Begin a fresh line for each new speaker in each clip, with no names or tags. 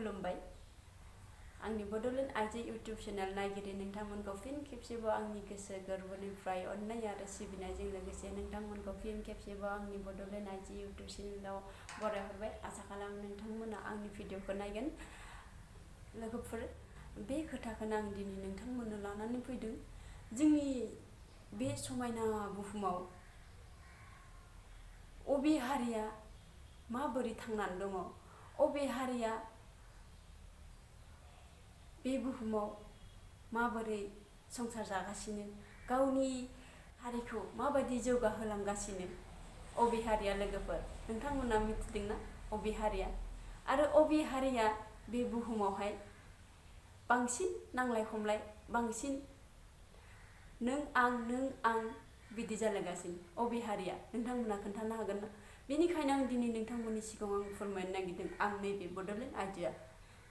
खुलुमबाय आंनि बड'लेण्ड आइजो इउटुब चेनेल नायगिरि नोंथांमोनखौ फिन खेबसेबाव आंनि गोसो गोरबोनिफ्राय अननाय आरो सिबिनायजों लोगोसे नोंथांमोनखौ फिन खेबसेबाव आंनि बड'लेण्ड आइजो इउटुब चेनेलाव बरायहरबाय। आसा खालामो नोंथांमोना आंनि भिडिअखौ नायगोन। लोगोफोर, बे खोथाखौनो आं दिनै नोंथांमोननो लानानै फैदों। जोंनि बे समायना बुहुमाव अबे हारिया माबोरै थांनानै दङ, अबे हारिया बे बुहुमाव माबोरै संसार जागासिनो, गावनि हारिखौ माबायदि जौगाहोलांगासिनो, अबे हारिया लोगोफोर नोंथांमोना मिथिदोंना अबे हारिया? आरो अबे हारिया बे बुहुमावहाय बांसिन नांलाय खमलाय, बांसिन नों आं बिदि जालांगासिनो अबे हारिया नोंथांमोना खोन्थानो हागोन ना? बेनिखायनो आं दिनै नोंथांमोननि सिगाङाव आं फोरमायनो नागिरदों। आं नैबे बड'लेण्ड आइजोआ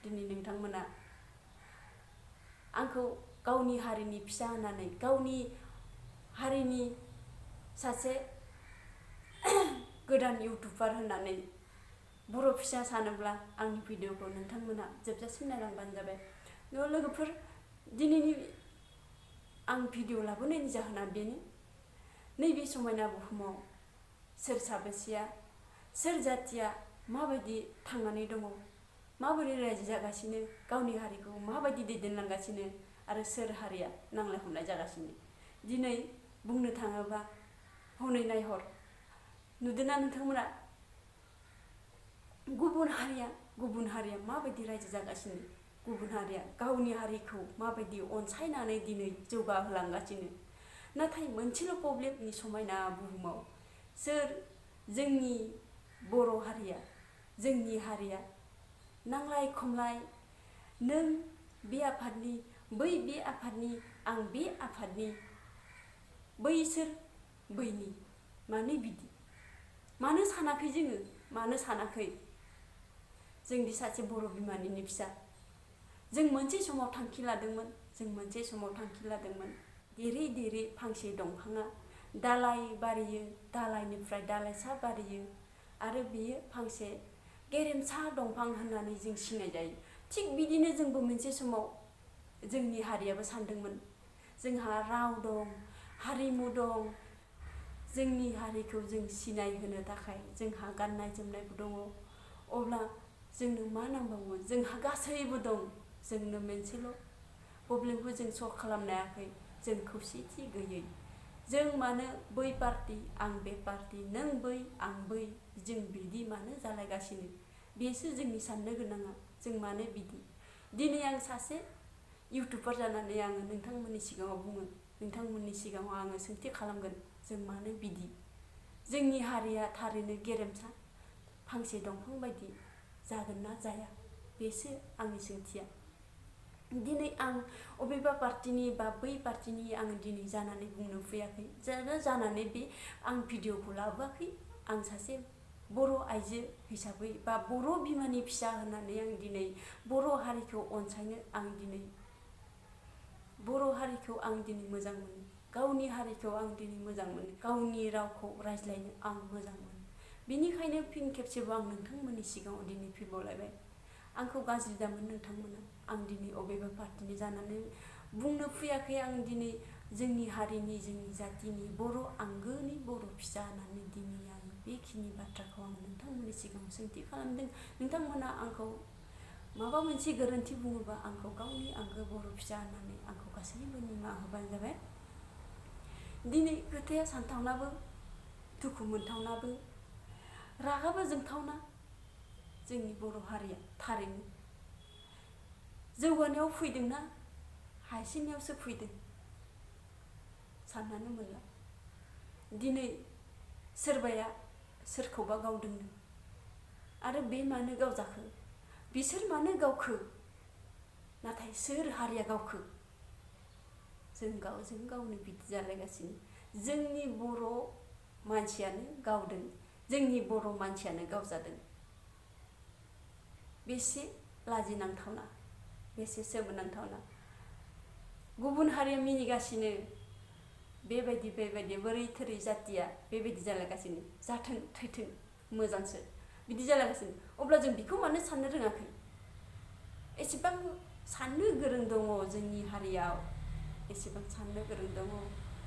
दिनै नोंथांमोना आंखौ गावनि हारिनि फिसा होननानै, गावनि हारिनि सासे गोदान इउटुबार होननानै बर' फिसा सानोब्ला आंनि भिडिअखौ नोंथांमोना जोबजासिम नायलांबानो जाबाय। लोगोफोर, दिनैनि आं भिडिअ लाबोनायनि जाहोना बेनो, नैबे समायना बुहुमाव सोर साबेसेया, सोर जाथिया माबायदि थांनानै दङ, माबोरै रायजो जागासिनो, गावनि हारिखौ माबायदि दैदेनलांगासिनो, आरो सोर हारिया नांलाय खमलाय जागासिनो। दिनै बुंनो थाङोबा हनै नायहर, नुदोंना नोंथांमोना गुबुन हारिया माबायदि रायजो जागासिनो, गुबुन हारिया गावनि हारिखौ माबायदि अनसायनानै दिनै जौगाहोलांगासिनो। नाथाय मोनसेल' प्रब्लेमनि समायना बुहुमाव सोर जोंनि बर' हारिया, जोंनि हारिया नांलाय खमलाय, नों बे आफादनि, बै बे आफादनि, आं बे आफादनि, बैसोर बैनि। मानो बिदि? मानो सानाखै जोङो? मानो सानाखै? जोंदि सासे बर' बिमानिनो फिसा। जों मोनसे समाव थांखि लादोंमोन, देरै देरै फांसे दंफाङा दालाइ बारियो, दालाइनिफ्राय दालाइसा बारियो, आरो बेयो फांसे गेरेमसा दंफां होननानै जों सिनाय जायो। थिग बिदिनो जोंबो मोनसे समाव जोंनि हारियाबो सानदोंमोन, जोंहा राव दं, हारिमु दं, जोंनि हारिखौ जों सिनायहोनो थाखाय जोंहा गाननाय जोमनायबो दङ। अब्ला जोंनो मा नांबावगौ? जोंहा गासैबो दं, जोंनो मोनसेल' प्रब्लेमखौ जों सल्भ खालामनो हायाखै, जों खौसेथि गैयै। जों मानो बै पार्टि, आं बे पार्टि, नों बै आं बै, जों बिदि मानो जालायगासिनो? बेसो जोंनि साननो गोनाङा। जों मानो बिदि? दिनै आं सासे इउटुबार जानानै आङो नोंथांमोननि सिगाङाव बुङो, नोंथांमोननि सिगाङाव आङो सोंथि खालामगोन, जों मानो बिदि? जोंनि हारिया थारैनो गेरेमसा फांसे दंफां बायदि जागोन ना जाया? बेसो आंनि सोंथिया। दिनै आं अबेबा पार्टिनि बा बै पार्टिनि आं दिनै जानानै बुंनो फैयाखै, जानानै बे आं भिडिअखौ लाबोआखै। आं सासे बर' आइजो हिसाबै बा बर' बिमानि फिसा होननानै आं दिनै बर' हारिखौ अनसायनो, आं दिनै बर' हारिखौ आं दिनै मोजां मोनो, गावनि हारिखौ आं दिनै मोजां मोनो, गावनि रावखौ रायज्लायनो आं मोजां मोनो। बेनिखायनो फिन खेबसेबाव आं नोंथांमोननि सिगाङाव दिनै फैबावलायबाय। आंखौ गाज्रि दामोन नोंथांमोना, आं दिनै अबेबा पार्टिनि जानानै बुंनो फैयाखै। आं दिनै जोंनि हारिनि, जोंनि जातिनि, बर' आंगोनि बर' फिसा होननानै दिनै आं बेखिनि बाथ्राखौ आं नोंथांमोननि सिगाङाव सोंथि खालामदों। नोंथांमोना आंखौ माबा मोनसे गोरोन्थि बुङोबा आंखौ गावनि आंगो बर' फिसा होननानै आंखौ गासैबो निमाहा होबानो जाबाय। दिनै खोथाया सानथावनाबो, दुखु मोनथावनाबो, रागाबो जोंथावना। जोंनि बर' हारिया थारैनो जौगानायाव फैदोंना हायसेनायावसो फैदों साननानै मोनला। दिनै सोरबाया सोरखौबा गावदोंनो, आरो बे मानो गावजाखो? बिसोर मानो गावखो? नाथाय सोर हारिया गावखो? जों गावजों गावनो बिदि जालायगासिनो। जोंनि बर' मानसियानो गावदों, जोंनि बर' मानसियानो गावजादों। बेसे लाजिनांथावना, बेसे सोमोनांथावना। गुबुन हारिया मिनिगासिनो, बेबायदि बोरै थोरै जातिया बेबायदि जालायगासिनो, जाथों थैथों मोजांसो बिदि जालायगासिनो। अब्ला जों बेखौ मानो साननो रोङाखै? साननो गोरों दङ जोंनि हारियाव, एसेबां साननो गोरों दङ।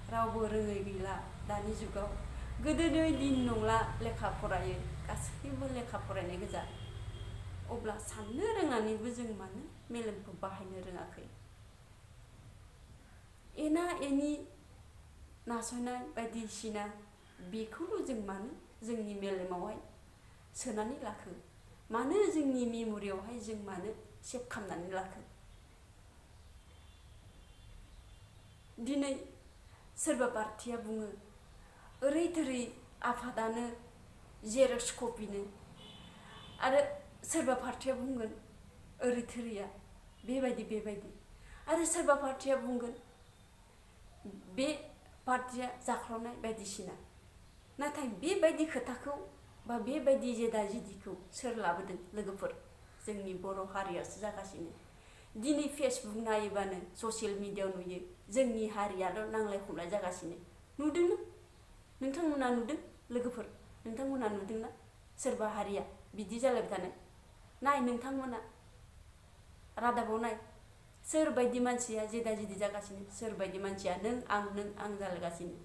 रावबो रोङै गैला दानि जुगाव। गोदोनि दिन नंला लेखा फरायो, गासैबो लेखा फरायनाय गोजा। अब्ला साननो रोंनानैबो जों मानो मेलेमखौ बाहायनो रोङाखै? एना एनि नासयनाय बायदिसिना बेखौल' जों मानो जोंनि मेलेमावहाय सोनानै लाखो? मानो जोंनि मेम'रियावहाय जों मानो सेभ खालामनानै लाखो? दिनै सोरबा पार्टिया बुङो ओरै थोरै आफादानो जेरक्स कपिनो, आरो सोरबा पार्टिया बुंगोन ओरै थोरैया बेबायदि आरो सोरबा पार्टिया बुंगोन बे पार्टिया जाख्ल'नाय बायदिसिना। नाथाय बेबायदि खोथाखौ बा बेबायदि जेदा जेदिखौ सोर लाबोदों लोगोफोर? जोंनि बर' हारियासो जागासिनो। दिनै फेसबुक नायोबानो ससियेल मिडियायाव नुयो जोंनि हारियाल' नांलाय खमलाय जागासिनो। नुदोंना? नोंथांमोना नुदों लोगोफोर? नोंथांमोना नुदोंना सोरबा हारिया बिदि जालायबाय थानाय? नाय नोंथांमोना रादाबाव नाय, सोरबायदि मानसिया जेदा जेदि जागासिनो, सोरबायदि मानसिया नों आं जालायगासिनो।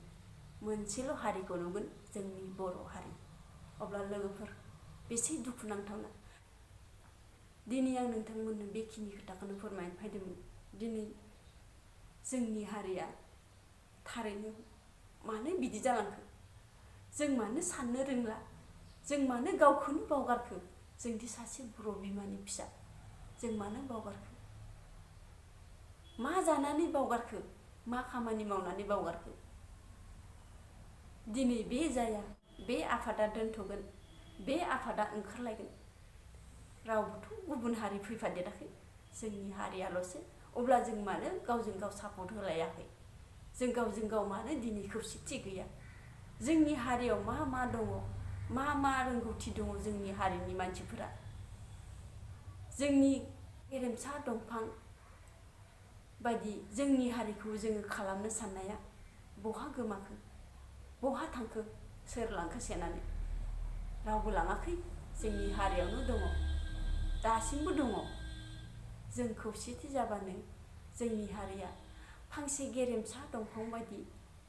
मोनसेल' हारिखौ नुगोन, जोंनि बर' हारि। अब्ला लोगोफोर बेसे दुखुनांथावना। दिनै आं नोंथांमोननो बेखिनि खोथाखौनो फोरमायनो फैदोंमोन। दिनै जोंनि हारिया थारैनो मानो बिदि जालांखो? जों मानो साननो रोंला? जों मानो गावखौनो बावगारखो? जोंदि सासे बर' बिमानि फिसा, जों मानो बावगारखो? मा जानानै बावगारखो? मा खामानि मावनानै बावगारखो? दिनै बे जाया, बे आफादा दोनथ'गोन, बे आफादा ओंखारलायगोन। रावबोथ' गुबुन हारि फैफादेराखै, जोंनि हारियाल'सो। अब्ला जों मानो गावजों गाव सापर्ट होलायाखै? जों गावजों गाव मानो दिनै खौसेथि गैया? जोंनि हारियाव मा दङ? मा रोंगौथि दङ जोंनि हारिनि मानसिफोरा? जोंनि गेरेमसा दंफां बायदि जोंनि हारिखौ जोङो खालामनो साननाया बहा गोमाखो? बहा थांखो? सोर लांखो सेनानै? रावबो लाङाखै। जोंनि हारियावनो दङ, दासिमबो दङ। जों खौसेथि जाबानो जोंनि हारिया फांसे गेरेमसा दंफां बायदि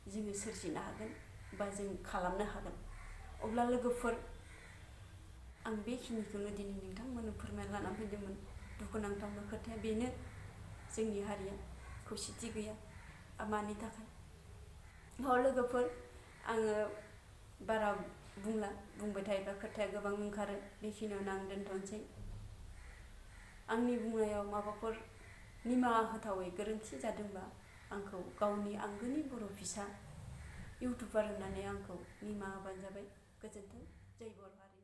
जोङो सोरजिनो हागोन बा जों खालामनो हागोन। अब्ला लोगोफोर आं बेखिनिखौनो दिनै नोंथांमोननो फोरमायना लाना फैदोंमोन। दुखुनांथावना खोथाया बेनो, जोंनि हारिया खौसेथि गैया। मानि थाखाय? लोगोफोर आङो बारा बुंला, बुंबाय थायोबा खोथाया गोबां ओंखारो। बेखिनियावनो आं दोनथ'नोसै। आंनि बुंनायाव माबाफोर निमाहा होथावै गोरोन्थि जादोंबा आंखौ गावनि आंगोनि बर' फिसा इउटुबार होननानै आंखौ निमाहा होबानो जाबाय। गोजोन्थों। जय बर' हारि।